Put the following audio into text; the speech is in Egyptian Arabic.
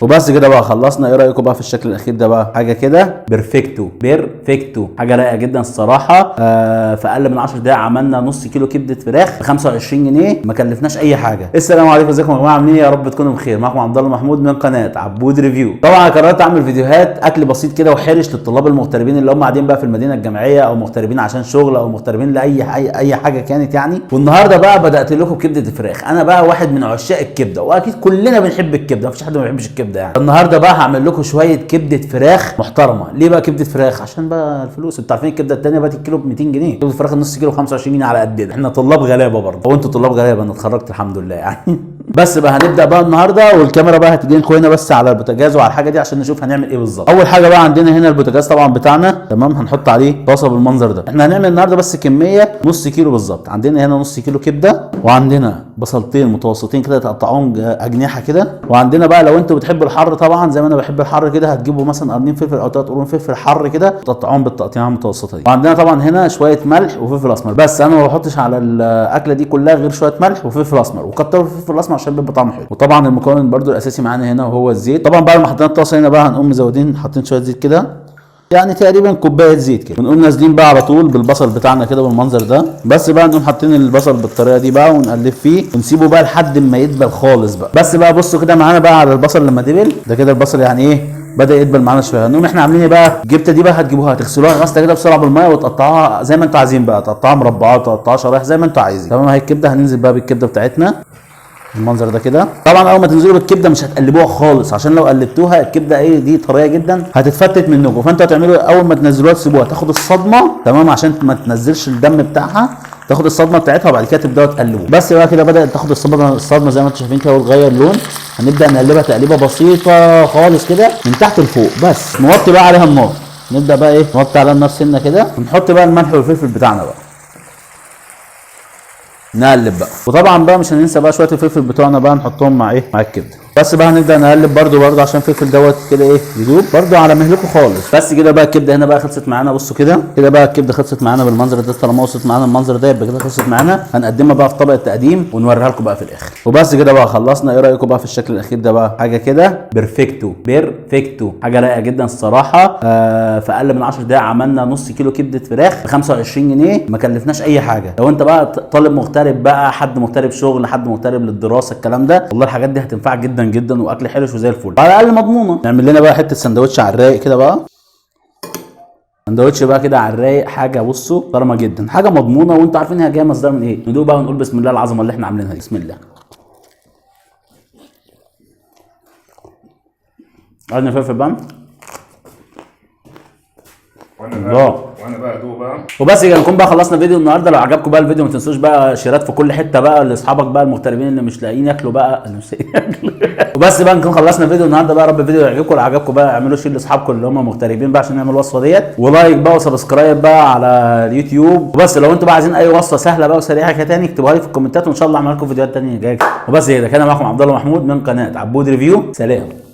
وبس كده بقى خلصنا. ايه رايكم بقى في الشكل الاخير ده بقى؟ حاجة كده perfecto perfecto، حاجة رايقة جدا الصراحة. في اقل من 10 دقائق عملنا نص كيلو كبده فراخ ب 25 جنيه، ما كلفناش اي حاجة. السلام عليكم، ازيكم يا جماعة، عاملين ايه؟ يا رب تكونوا بخير. معاكم عبد الله محمود من قناة عبود review. طبعا قررت اعمل فيديوهات اكل بسيط كده وحرش للطلاب المغتربين اللي هم قاعدين بقى في المدينة الجامعية، او مغتربين عشان شغل، او مغتربين لاي اي حاجة كانت يعني. والنهارده بقى بدات لكم بكبده الفراخ. انا بقى واحد من عشاق الكبده، واكيد كلنا بنحب الكبده، مفيش حد ما بيحبش الكبده يعني. النهارده بقى هعمل لكم شوية كبده فراخ محترمه. ليه بقى كبده فراخ؟ عشان بقى الفلوس، انتوا عارفين الكبده الثانية بقت الكيلو ب 200 جنيه، كبده الفراخ النص كيلو 25 جنيه على قدنا، احنا طلاب غلابة برضه، او انتوا طلاب غلابة. انا اتخرجت الحمد لله يعني. بس بقى هنبدا بقى النهارده، والكاميرا بقى هتجي لكم هنا بس على البوتاجاز وعلى الحاجة دي عشان نشوف هنعمل ايه بالظبط. اول حاجة بقى عندنا هنا البوتاجاز طبعا بتاعنا، تمام. هنحط عليه طاسه بالمنظر ده. احنا هنعمل النهارده بس كمية نص كيلو بالظبط. عندنا هنا نص كيلو كبده، وعندنا بصلتين متوسطين كده تقطعوهم اجنحة كده، وعندنا بقى لو انتوا بتحبوا الحر طبعا زي ما انا بحب الحر كده، هتجيبوا مثلا قرنين فلفل او 3 قرون فلفل حر كده، تقطعوهم بالتقطيعه المتوسطة دي. وعندنا طبعا هنا شوية ملح وفلفل اسمر، بس انا ما بحطش على الاكلة دي كلها غير شوية ملح وفلفل اسمر، وكتروا الفلفل الاسمر عشان بيبقى طعمه حلو. وطبعا المكون برده الاساسي معانا هنا وهو الزيت. طبعا بعد ما حطينا الطاسه هنا بقى هنقوم مزودين حاطين شوية زيت كده، يعني تقريبا كوباية زيت كده، ونقوم نازلين بقى على طول بالبصل بتاعنا كده بالمنظر ده. بس بقى نقوم حاطين البصل بالطريقة دي بقى ونقلب فيه ونسيبه بقى لحد ما يدبل خالص بقى. بس بقى بصوا كده معانا بقى على البصل لما دبل ده كده، البصل يعني ايه بدا يدبل معانا شوية. نقوم احنا عاملين ايه بقى؟ الجبته دي بقى هتجيبوها تغسلوها غسله كده بسرعة بالمية، وتقطعوها زي ما انتوا عايزين بقى، تقطعوها مربعات، تقطعوها شرايح زي ما انتوا عايزين، تمام. اهي الكبده، هننزل بقى بالكبده بتاعتنا المنظر ده كده. طبعا اول ما تنزلوا بالكبده مش هتقلبوها خالص، عشان لو قلبتوها الكبده ايه دي طرية جدا هتتفتت منكم. فانتوا هتعملوا اول ما تنزلوها تسيبوها تاخد الصدمة، تمام، عشان ما تنزلش الدم بتاعها، تاخد الصدمة بتاعتها، وبعد كده تبداوا تقلبوا. بس بقى كده بدات تاخد الصدمة زي ما انتم شايفين كده وتغير لون. هنبدا نقلبها تقليبه بسيطة خالص كده من تحت لفوق، بس نوطي بقى عليها النار. نبدا بقى ايه، نوطي عليها النار سنة كده، ونحط بقى الملح والفلفل بتاعنا بقى، نقلب بقى. وطبعا بقى مش هننسى بقى شوية الفلفل بتوعنا بقى نحطهم مع ايه، مع الكبده. بس بقى هنبدا نقلب برده عشان الفلفل دوت كده ايه يدوب برده على مهلكه خالص. بس كده بقى الكبده هنا بقى خلصت معانا. بصوا كده كده بقى الكبده خلصت معانا بالمنظر ده. طالما وصلت معانا المنظر ده يبقى كده خلصت معانا. هنقدمها بقى في طبق التقديم ونوريها لكم بقى في الاخر. وبس كده بقى خلصنا. ايه رايكم بقى في الشكل الاخير ده بقى؟ حاجة كده perfecto perfecto، حاجة رايقة جدا الصراحة. في اقل من 10 دقائق عملنا نص كيلو كبده فراخ ب 25 جنيه، ما كلفناش اي حاجة. لو انت بقى طالب مغترب بقى، حد مغترب شغل، حد مغترب للدراسة، الكلام ده والله الحاجات دي هتنفعك جدا جدا، واكل حرش وزي الفل، على الاقل مضمونه. نعمل لنا بقى حتة سندوتش على الرايق كده بقى، سندوتش بقى كده على الرايق، حاجة بصوا محترمه جدا، حاجة مضمونه، وانتوا عارفين هي جاية مصدر من ايه. ندوق بقى ونقول بسم الله العظمة اللي احنا عاملينها دي. بسم الله. عندنا فلفل بقى. وانا بقى ادوق بقى. وبس كده نكون بقى خلصنا فيديو النهارده. لو عجبكم بقى الفيديو ما تنسوش بقى شيرات في كل حتة بقى لاصحابك بقى المغتربين اللي مش لاقيين ياكلوا بقى، اللي مش لاقيين ياكلوا. وبس بقى نكون خلصنا فيديو النهارده بقى. يا رب الفيديو يعجبكم، لو عجبكم بقى اعملوا share لاصحابكم اللي هم مغتربين بقى عشان نعمل الوصفة ديت، و like بقى و subscribe بقى على اليوتيوب. وبس لو انتوا بقى عايزين اي وصفه سهلة بقى وسريعة كده تاني اكتبوها لي في الكومنتات، وان شاء الله اعمل لكم فيديوهات تانية جاية. وبس كده، كان معاكم عبد الله محمود من قناة عبود review. سلام.